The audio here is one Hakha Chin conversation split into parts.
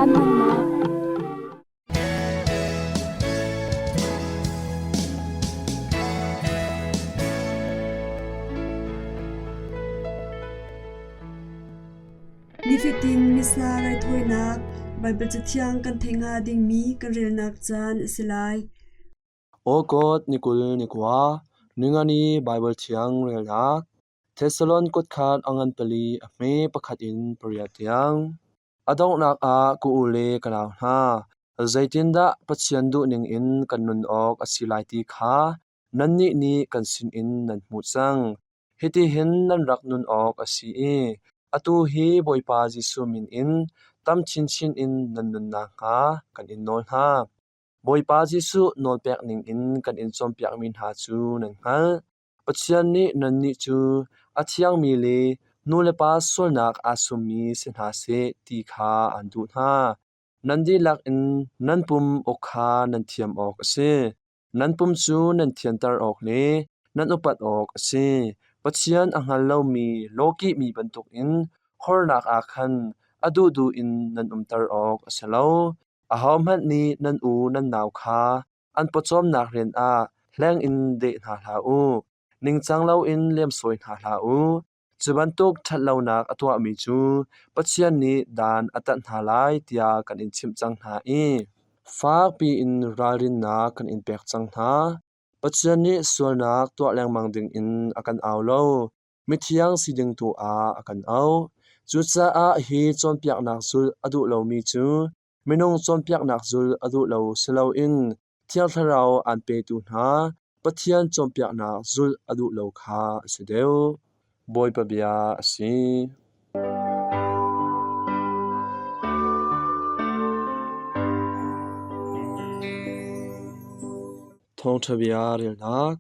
Caan hmannak. Nifatin Missa raithawinak Baibal Cathiang kan theih hnga dingmi kan relnak caan a si lai. Awkawt ni 20 ni kua, ningani Baibal Thiang relnak, Thessalon kutkhat a ngan pali a hme pakhat in pariat tiang. A donghnak ah ka u le ka nau hna, zeitindah Pathian duhning in kan nun awk a si lai ti kha nannih nih kan sinin nan hmuh cang. Hitihin nan rak nun awk a si i atu hi Bawipa Jesuh min in tam chinchin in nan nun nakhnga kan in nawl hna. Bawipa Jesuh nawlpek ningin kan in cawnpiakmi hna cu nan hngalh. Pathian nih nannih cu a thiangmi le nu le pa sualnak aa summi si hna seh ti kha aan duh hna. Nan dihlak in nan pum uk kha nan thiam awk a si. Nan pum cu nan thianter awk le nan upat awk a si. Pathian a hngal lomi lawkihmi bantukin hornak ah khan a duhduh in nan umter awk a si lo. Ahohmanh nih nan u nan nau kha an pawcawmnak rian ah hleng in deh hna hlah u. Ningcang loin lemsawi hna hlah u. Cu bantuk ṭhatlonak a tuahmi cu Pathian nih dan a tat hna lai tiah kan in chimh cang hna i fakpi in ralrinnak kan in pek cang hna. Pathian nih sualnak tuah lengmang dingin a kan au lo, mithiang si ding tu ah a kan auh. Cucaah hi cawnpiaknak zulh a duh lomi cu minung cawnpiaknak zulh a duh lo si loin Thiang Thlarau aan petu hna Pathian cawnpiaknak zulh a duh lo kha a si deuh. Bawipa bia a si. Thawngṭha bia relnak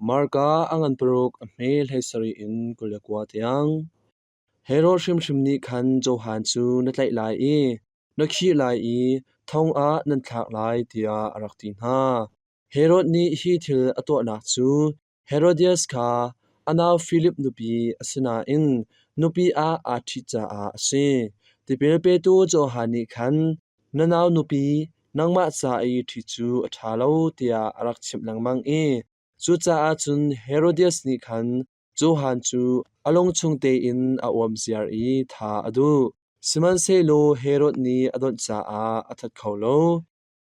Marka a ngan paruk a hme hlei sarih in 29 tiang. Herod hrimhrim nih khan Johan cu na tlaih lai i na khih lai i thong ah nan thlak lai tiah a rak ti hna. Herod nih hi thil a tuahnak cu Herodias kha a nau Filip nupi a si nain nupi ah aa ṭhit caah a si. Tipil petu Johan nih khan na nau nupi nangmah ca i ṭhit cu a ṭha lo tiah a rak chimh lengmang i cucaah cun Herodias nih khan Johan cu a lung chung tein a uam ziar i tha a duh. Sihmanhsehlaw Herod nih a donh caah a that kho lo.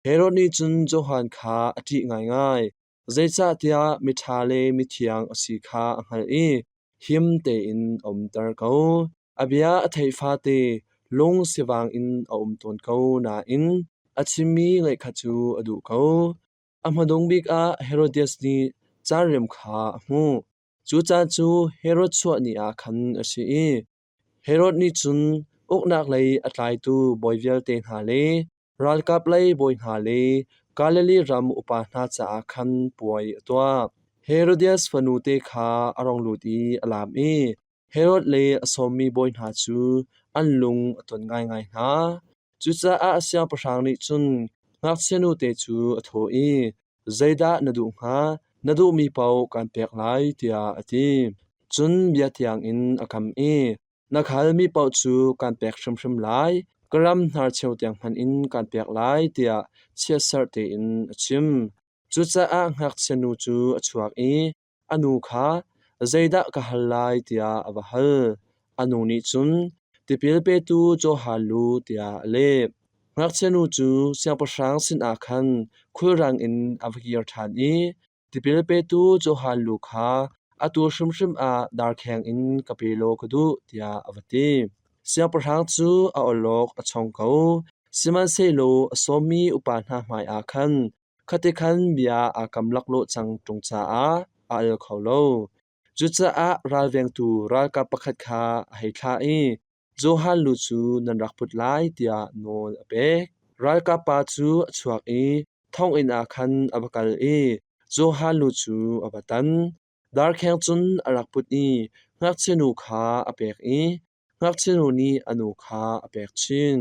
Herod nih cun Johan kha a ṭih ngaingai, zeicahtiah miṭha le mithiang a si kha a hngalh i him tein a umter ko. A bia a theih fate lung sivang in a um tawn ko nain a chimmi ngaih kha cu a duh ko. A hmadung bik ah Herodias nih caanrem kha a hmuh. Cu caan cu Herod chuah ni ah khan a si i Herod nih cun uknak lei a tlaitu bawi vialte hna le ralkap lei bawi hna le Galilee ram upa hna caah khan puai a tuah. Herodias fanute kha a rung lut i a laam i Herod le a sawmmi bawi hna cu an lung a ton ngaingai hna. Cucaah siangpahrang nih cun ngakchia nute cu a thawh i, “Zeidah na duh hnga? Na duhmi paoh kaan pek lai,” tiah a ti. Cun bia thiang in a kam i, “Na khalmi paoh cu kaan pek hrimhrim lai. Ka ram hnarcheu tiang hmanh in kaan pek lai,” tiah chiatserh tein a chim. Cucaah ngakchia nu cu a chuak i A nu kha, “Zeidah ka hal lai?” tiah a va hal. A nu nih cun, “Tipil petu Johan lu,” tiah a leh. Ngakchianu cu siangpahrang sinah khan khulrang in a va kir ṭhan i tipil petu Johan lu kha atu hrimhrim ah darkheng in ka pe law ka duh, tiah a va ti. Siangpahrang cu a awlok a chong ko, sihmanhsehlaw a sawmmi upa hna hmaiah khan Khatikhan bia aa kam laklawh cang ṭung caah a al kho lo. Cucaah ralvengtu ralkap pakhat kha a hei thlah i Johan lu cu nan rak put lai tiah nawl a pek. Ralkap pa cu a chuak i thonginn ah khan a va kal i Johan lu cu a va tan. Darkheng cun a rak put i ngakchianu kha a pek i Ngakchianu nih a nu kha a pek chin.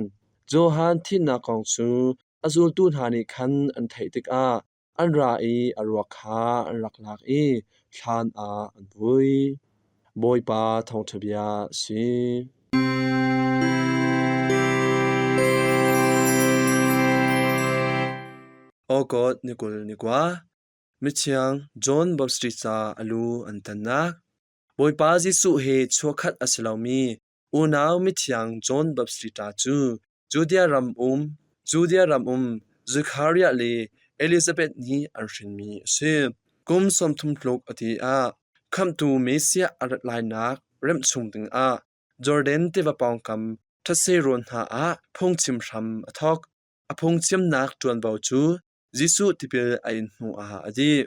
Johan thihnak kong cu a zultu hna nih khan an theih tikah an ra i a ruak kha an rak lak i thlan ah an vui. Bawipa thawngṭha bia a si. August ni 21, Mithiang John Baptist ca a lu an tannak. Bawipa Jesuh he chuahkhat a si lomi unau mithiang John Baptist cu Judea ram um Judea ram um Zekhariah le Elizabeth nih an hrinmi a si. Kum 30 tluk a ti ah Khamhtu Messiah a rat lainak remh chung dingah Jordan tiva pawngkam thetse rawn hna ah phungchim hram a thawk. A phungchimnak ṭuanvo cu Jesuh tipil a in hnuah a dih.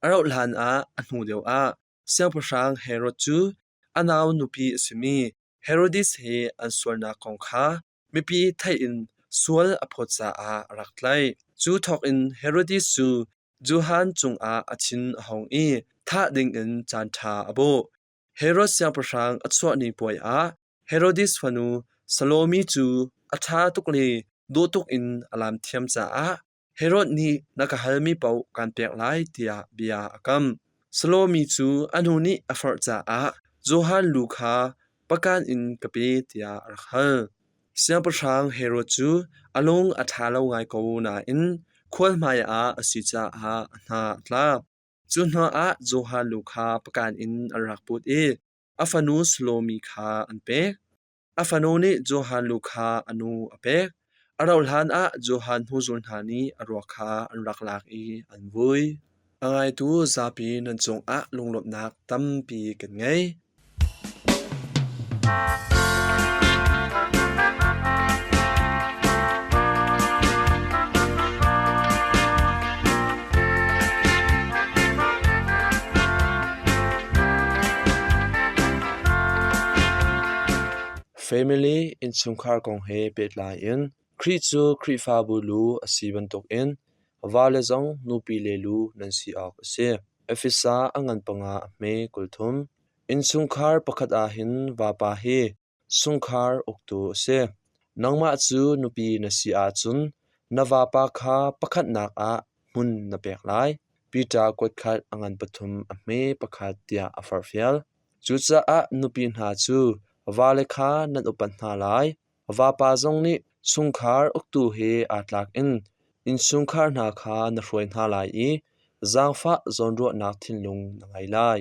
A rauhhlan ah a hnu deuh ah Siangpahrang Herod cu a nau nupi a simi Herodis he an sualnak kong kha mipi theih in sual a phawt caah a rak tlaih. Cu thawkin Herodis cu Johan cungah a thin a hung i thah dingin caanṭha a bawh. Herod siangpahrang a chuah ni puai ah Herodis fanu Salome cu a ṭha tuk le dawh tuk in a laam thiam caah Herod nih na ka halmi paoh kaan pek lai tiah bia a kam. Salome cu a nu nih a forh caah Johan lu kha pakan in ka pe tiah a rak hal. Siangpahrang Herod cu a lung a ṭha lo ngai ko nain khual hmaiah a si caah a hna a tla. Cu hnuah Johan lu kha pakan in an rak put i a fanu Salome kha an pek. A fanu nih Johan lu kha a nu a pek. A rauhhlan ah Johan hnuzul hna nih a ruak kha an rak lak i an vui. A ngaitu zapi nan cungah lunglawmhnak tampi kan ngei. Family innchungkhar kong he pehtlai in Khrih cu Khrihfabu lu a si bantukin vale zong nupile lu nan si awk a si. Efesa a ngan panga a hme 30. Innchungkhar pakhat ah hin vapa hi chungkhar uktu a si. Nangmah cu nupi na si ahcun na vapa kha pakhatnak ah hmun na pek lai. Peter kuatkhat a ngan pathum a hme pakhat tiah a forhfial. Cucaah nupi hna cu vale kha nan upat hna lai. Vapa zong nih chungkhar uktu he aa tlak in innchungkhar hna kha na hruai hna lai i zaangfah zawnruahnak thinlung na ngei lai.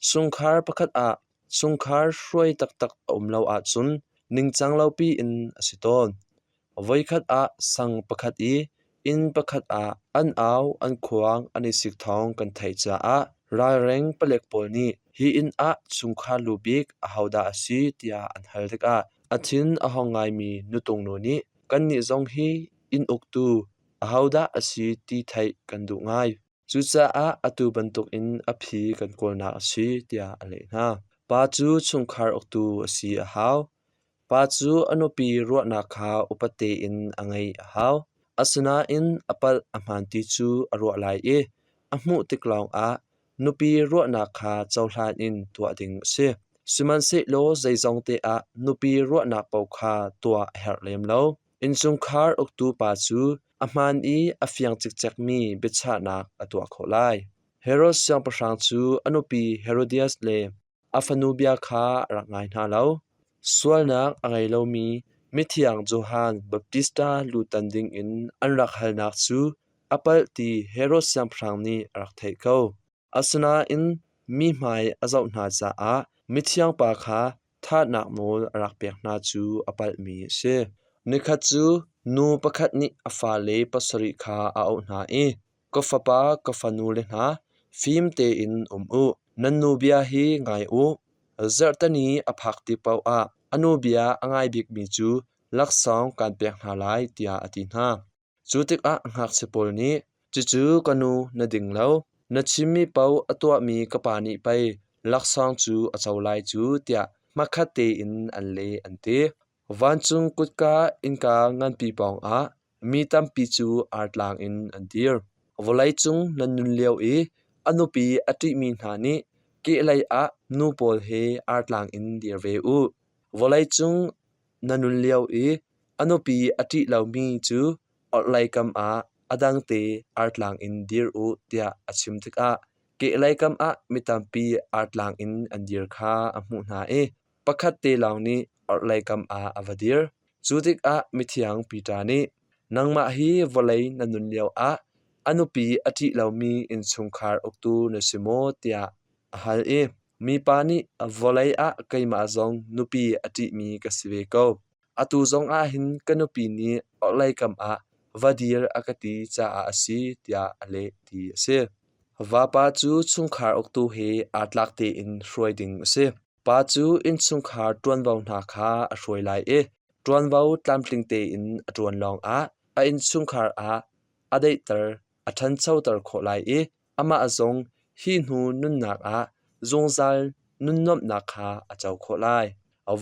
Chungkhar pakhat ah chungkhar hruai taktak a um lo ahcun ningcang lopi in a si tawn. Voikhat ah sang pakhat i inn pakhat ah an au an khuang an i sik thawng kan theih caah ralreng palek pawl nih hi inn ah chungkhar lu bik ahodah a si tiah an hal tikah a thin a hong ngaimi nutung nu nih kannih zong hi inn uktu ahodah a si ti theih kan duh ngai. Cucaah atu bantukin a phi kan kawlnak a si tiah a leh hna. Pa cu chungkhar uktu a si a hau. Pa cu a nupi ruahnak kha upat tein a ngaih a hau. Asinain a palh a hmaan ti cu a ruah lai i a hmuh tik lawngah nupi ruahnak kha cohlan in tuah ding a si. Sihmanhsehlaw zeizong te ah nupi ruahnak paoh kha tuah a herh lem lo. Innchungkhar uktu pa cu a hmaan i a fiang cikcekmi biachahnak a tuah khawh lai. Herod siangpahrang cu a nupi Herodias le a fanu bia kha a rak ngai hna lo. Sualnak a ngei lomi mithiang Johan Baptista lutan dingin an rak halnak cu a palh ti Herod siangpahrang nih a rak theih ko. Asinain mi hmai a zoh hna caah mithiang pa kha thahnak nawl a rak pek hna cu a palhmi a si. Nikhat cu nu pakhat nih a fale pasarih kha a auh hna i, Ka fapa, ka fanule hna, fim tein um u. Nan nu bia hi ngai u. Zarhteni a phak tik paoh ah a nu bia a ngai bikmi cu laksawng kaan pek hna lai, tiah a ti hna. Cu tikah ngakchia pawl nih, Cucu ka nu, na ding lo. Na chimmi paoh a tuahmi ka pa nih pei laksawng cu a co lai cu, tiah hmakhat tein an leh an ti. Vancung kutka innka nganpi pawngah mi tampi cu artlang in an dir. Vawleicung nan nun lio i a nupi a ṭihmi hna nih kehlei ah nu pawl he artlang in dir ve u. Vawleicung na nun lio i a nupi a ṭih lomi cu orhlei kam ah a dangte artlang in dir u tiah a chim tikah kehlei kam ah mi tampi artlang in an dir kha a hmuh hna i pakhat te lawng nih orhlei kam ah a va dir. Cu tikah mithiang Peter nih, Nangmah hi vawlei na nun lioah A nupi a ṭih lomi innchungkhar uktu na si maw tiah a hal i mipa nih vawlei ah keimah zong nupi a ṭihmi ka si ve ko. Atu zong ah hin ka nupi nih orhlei kam ah va dir a ka ti caah a si tiah a leh ti a si. Vapa cu chungkhar uktu he aa tlak tein hruai ding a si. Pa cu innchungkhar ṭuanvo hna kha a hruai lai i ṭuanvo tlamtling tein a ṭuan lawngah a innchungkhar ah a daihter, a ṭhanchoter khawh lai i amah zong hi hnu nunnak ah zungzal nunnuamhnak kha a co khawh lai.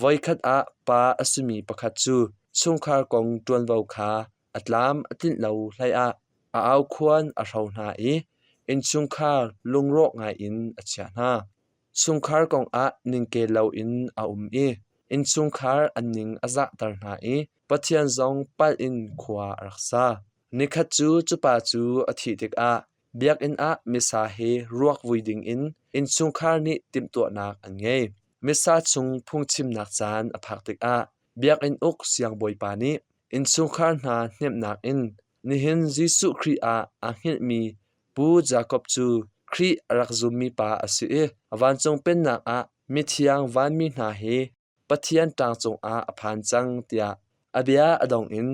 Voikhat ah pa a simi pakhat cu chungkhar kong ṭuanvo kha a tlam a tlinh lo hleiah a aukhuan a hro hna i innchungkhar lungrawk ngaiin a chiah hna. Chungkhar kongah ningkel loin a um i innchungkhar an ning a zahter hna i Pathian zong palh in khua a rak sa. Nikhat cu cu pa cu a thih tikah biakinn ah Missa he ruak vui dingin innchungkhar nih timhtuahnak an ngei. Missa chung phungchimnak caan a phak tikah biakinn uk siangbawipa nih innchungkhar hna hnemhnak in nihin Jesuh Khrih ah aa hngilhmi Pu Jakob cu Khrih a rak zummi pa a si i vancung pennak ah mithiang vanmi hna he Pathian ṭang cungah a phan cang tiah a bia a dong in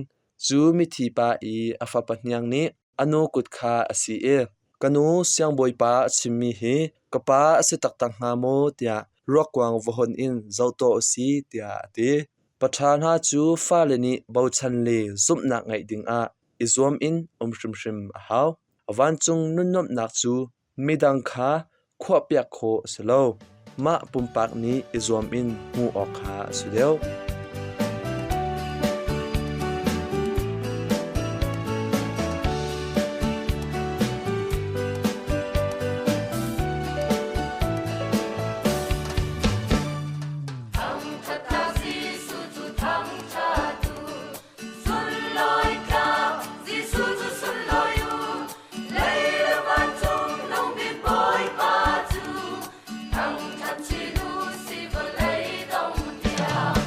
cu mithi pa i a fapa hniang nih a nu kut kha a si i ka nu siangbawipa a chimmi hi ka pa a si taktak hnga maw tiah ruakkuang va hon in zoh tuah u si tiah a ti. Paṭha hna cu fale nih bochan le zumhnak ngeih dingah i zuam in um hrimhrim a hau. Vancung nunnuamhnak cu midang kha khuahpiak khawh a si lo. Mah pumpak nih i zuam in hmuh awk kha a si deuh. Thangṭhat Jesuh cu thangṭhat u, Sunlawi tlak Jesuh cu sunlawi u, lei le vancung nung bik Bawipa cu thangṭhat chin u si vawlei dong tiang.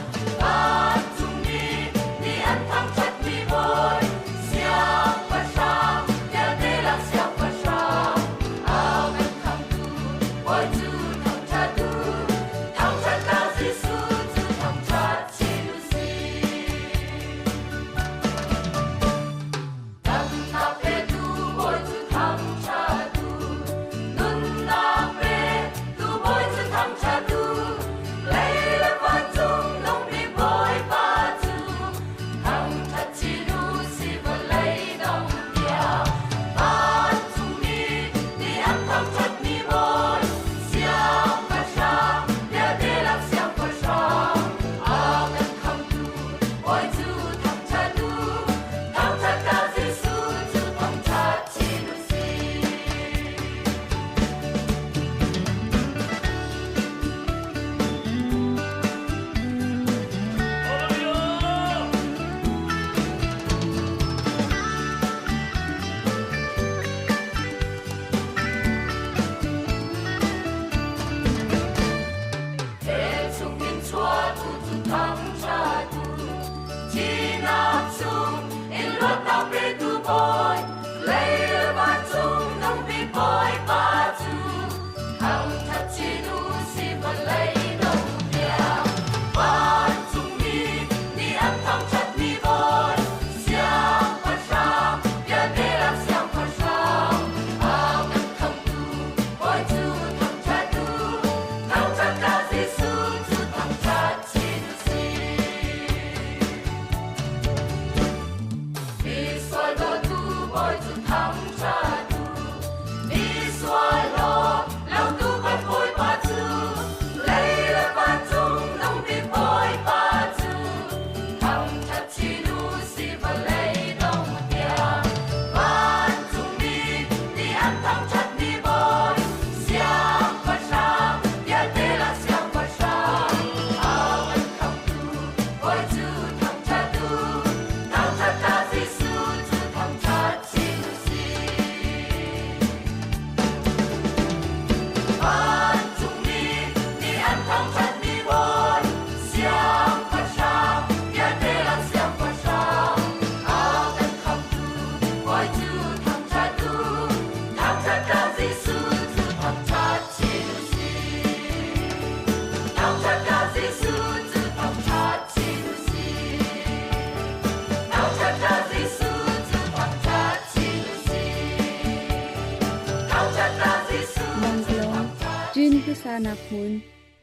hmasanak hmun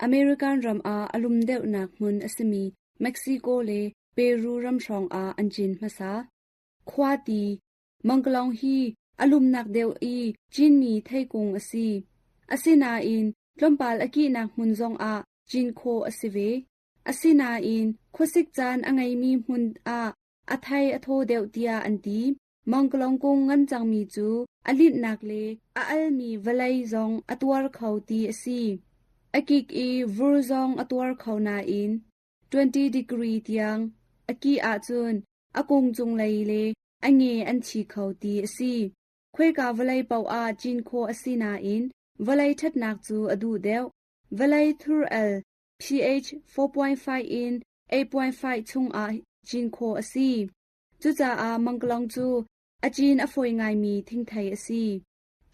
American ram ah a lum deuhnak hmun a simi Mexico le Peru ram hrawng ah an cin hmasa. Khuati Mangkalong hi a lumnak deuh i cinmi theikung a si. Asinain tlawmpal a kihnak hmun zongah cin khawh a si ve. Asinain khuasik caan a ngeimi hmun ah a thei a thaw deuh tiah an ti. Mangkalong kung ngan cangmi cu a linhnak le a almi vawlei zong a tuar kho ti a si. A kik i vur zong a tuar kho nain 20 degree tiang a kih ahcun a kung cunglei le a nge an thi kho ti a si. Khoika vawlei paoh ah cin khawh a si nain vawlei ṭhatnak cu a duh deuh. Vawlei thur al pH 4.5 in 8.5 chungah cin khawh a si. Cucaah mangkalong cu a cin a fawi ngaimi thingthei a si.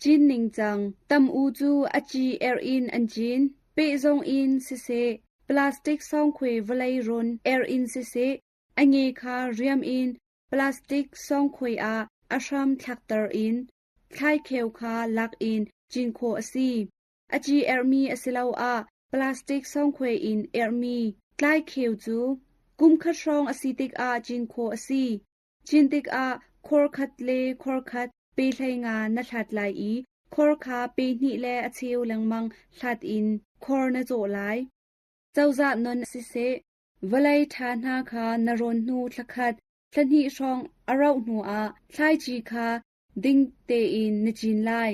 Cin ningcang tam-u cu a ci erh in an cin. Pehzawng in siseh, plastic sawngkhuai vawlei rawn erh in siseh, a nge kha riam in plastic sawngkhuai ah a hram thlakter in thlaikheu kha lak in cin khawh a si. A ci erhmi asiloah plastic sawngkhuai in erhmi tlaikheu cu kum khat hrawng a si tikah cin khawh a si. Cin tikah khor khat le khor khat pe 15 na hlat lai i khor kha pe hnih le a cheu lengmang hlat in khor na cawh lai. Cozah non siseh, vawlei ṭha hna kha na rawn hnu thlakhat, thlahnih hrawng a rauh hnuah thlaici kha ding tein na cin lai.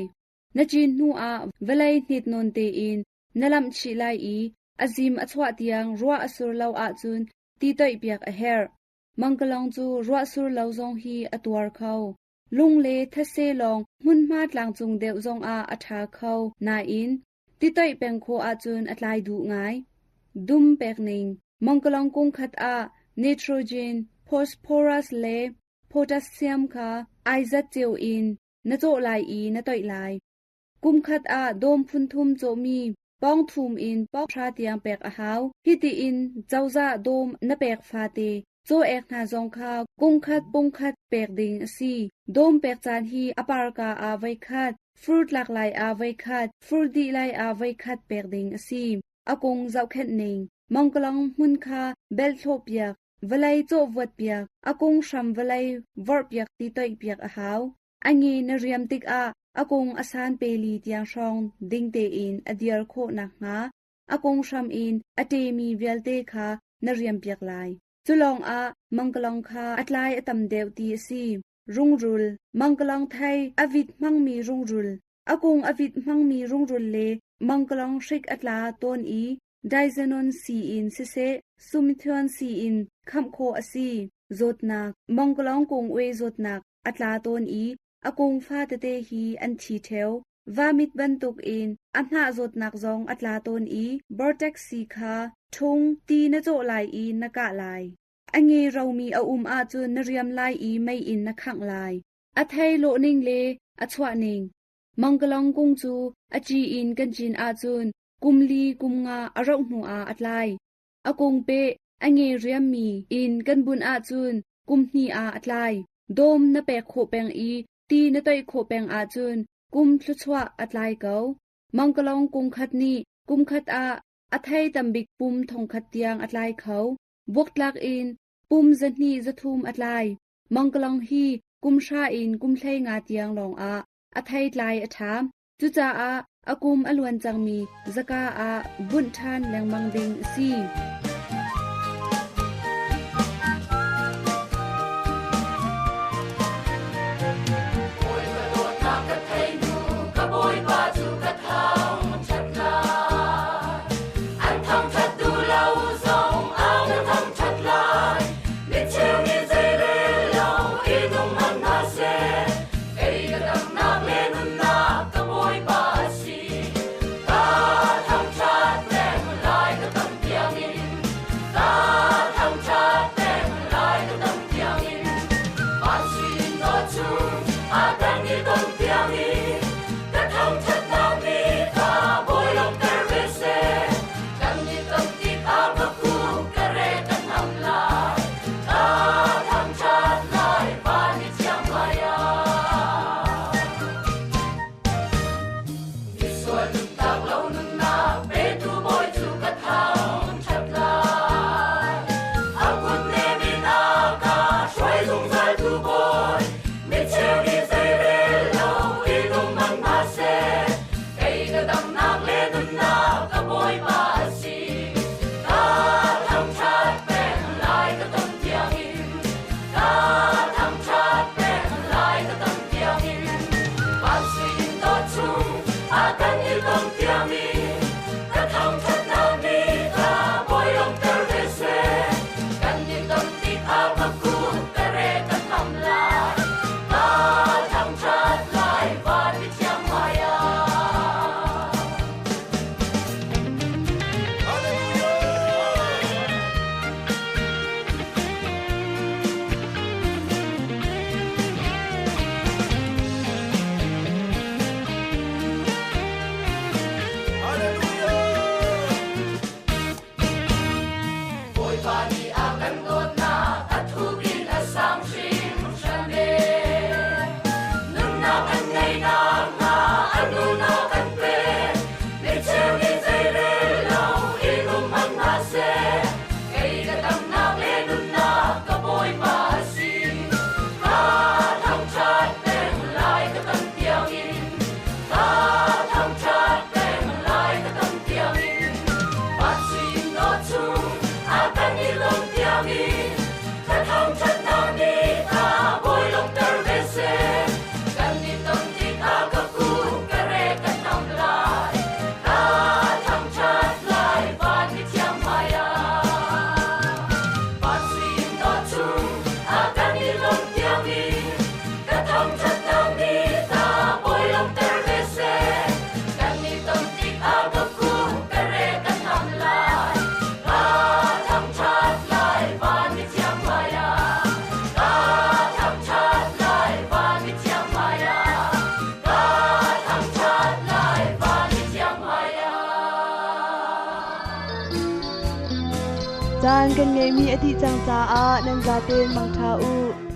Na cin hnuah vawlei hnit nawn tein na lamh chih lai i a zim a chuah tiang ruah a sur lo ahcun ti toihpiak a herh. Mangkalong cu ruah sur lo zong hi a tuar kho. Lung le thetse lawng hmunhma tlangcung deuh zongah a ṭha kho nain ti toih peng khawh ahcun a tlai duh ngai. Dum pek ning Mangkalong kung khat ah nitrogen, phosphorus le potassium kha ai zat cio in na cawh lai i na toih lai. Kum khat ah dawm phun thum cawhmi pawng thum in pawng hra tiang pek a hau. Hiti in cozah dawm na pek fate caw-ek hna zong kha kung khat pung khat pek ding a si. Dawm pek caan hi a parka ah voikhat, fur tlak lai ah voikhat, fur dih lai ah voikhat pek ding a si. A kung zohkhenh ning, mangkalong hmun kha belh thlawhpiak, vawlei cawhvuatpiak, a kung hram vawlei vorhpiak ti toihpiak a hau. A nge na riam tikah a kung a san peli tiang hrawng ding tein a dir khawh nakhnga a kung hram in a ṭemi vialte kha na riampiak lai. Cu lawngah mangkalong kha a tlai a tam deuh ti a si. Rungrul, mangkalong thei a vit hmangmi rungrul, a kung a vit hmangmi rungrul le mangkalong hrik a tla tawn i Diazenon sii in siseh, sumithion sii in khamh khawh a si. Zawtnak, mangkalong kung ue zawtnak a tla tawn i a kung fatete hi an thi ṭheo. Vamit bantukin a hnah zawtnak zong a tla tawn i Vortex sii kha ṭhung ti na cawh lai i na kah lai. A nge romi a um ahcun na riam lai i mei in na khangh lai. A thei lawhning le a chuahning. Mangkalong kung cu a ci in kan cin ahcun kum li kum nga a rauh hnuah a tlai. A kung peh a nge riammi in kan bunh ahcun kum hnih ah a tlai. Dawm na pek khawh peng i ti na toih khawh peng ahcun kum thluachuah a tlai ko. Mangkalong kung khat nih kum khat ah a thei tambik pum thongkhat tiang a tlai kho. Buaktlak in pum 200 300 a tlai. Mangkalong hi kum hra in kum 15 tiang lawngah a thei tlai a ṭha. Cucaah a kum a luan cangmi zaka ah bunh ṭhan lengmang ding a si. Bawipa dawtnak ka thei hnu, ka Bawipa cu ka thangṭhat lai. An thangṭhat duh lo zong ah ka thangṭhat lai. Micheu nih zeirel lo i nung hmanh hna seh. Kei ka damnak le nunnak ka Bawipa a si. Ka thangṭhat peng lai ka dam tiangin. Caan kan ngeihmi a dih cang caah nan zaten mangṭha u.